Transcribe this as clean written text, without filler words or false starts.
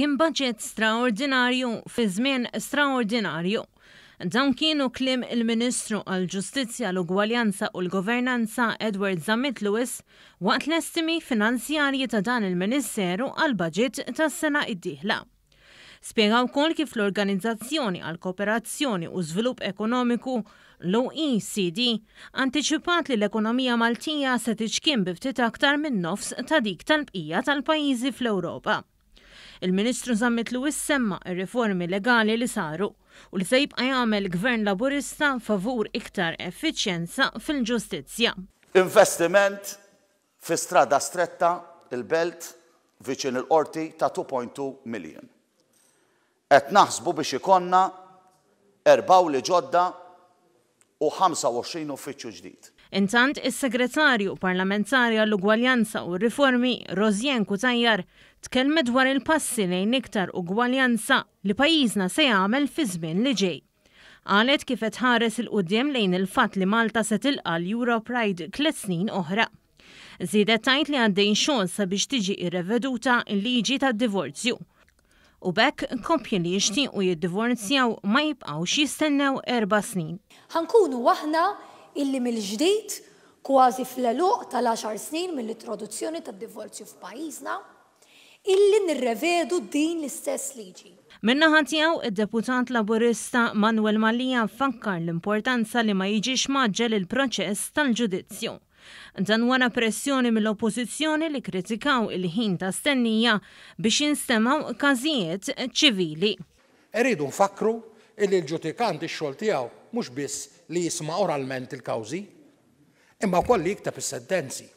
Kien baġit straordinarju fi żmien straordinarju. Dawn kienu kliem il-Ministru għall-Ġustizzja, l-Ugwaljanza u l-Governanza Edward Zammit Lewis waqt l-estimi finanzjarji ta' dan il-Ministeru għall-baġit tas-sena d-dieħla. Spjega wkoll kif l-Organizzazzjoni għall-Kooperazzjoni u Żvilupp Ekonomiku, l-OECD, antiċipat li l-ekonomija Maltija se tiċkien bi ftit aktar minn nofs ta' dik tal-bqija tal-pajjiżi fl-Ewropa. Il-Ministru Zammit Lewis semma r-riformi legali li saru u li se jibqa' jagħmel Gvern Laburista favur iktar effiċjenza fil-ġustizzja. Investiment Fi Strada Stretta, il-Belt, viċin il-Qorti, ta' 2.2 million. Qed naħsbu biex ikollna erbgħuli ġodda u 25 uffiċċju ġdid. Intant, is-Segretarju Parlamentari għall-Ugwaljanza u r-Riformi, Rosianne Cutajar, tkellmet dwar il-passi lejn iktar ugwaljanza li pajjiżna se jagħmel fiż-żmien li ġej. Qalet kif qed tħares 'il quddiem lejn il-fatt li Malta se tilqa' l-EuroPride tliet snin oħra. Żiedet tgħid li għaddej xogħol sabiex tiġi rreveduta l-liġi tad-divorzju u b'hekk koppji li jixtiequ jiddivorzjaw ma jibqgħux jistennew erba' snin. Ħa nkunu aħna illi mill-ġdid, kważi fl-għeluq tal-għaxar snin mill-introduzzjoni tad-divorzju f'pajjiżna, illi nirrevedu din l-istess liġi. Min-naħa tiegħu, id-Deputat Laburista Manuel Mallia fakkar l-importanza li ma jiġix mgħaġġel il-proċess tal-ġudizzju. Dan wara pressjoni mill-Oppożizzjoni li kkritikaw il-ħin ta' stennija biex jinstemgħu każijiet ċivili. Irridu nfakkru illi l-ġudikant ix-xogħol tiegħu mhux biss li jisma' oralment il-kawżi, imma wkoll li jikteb is-sentenzi.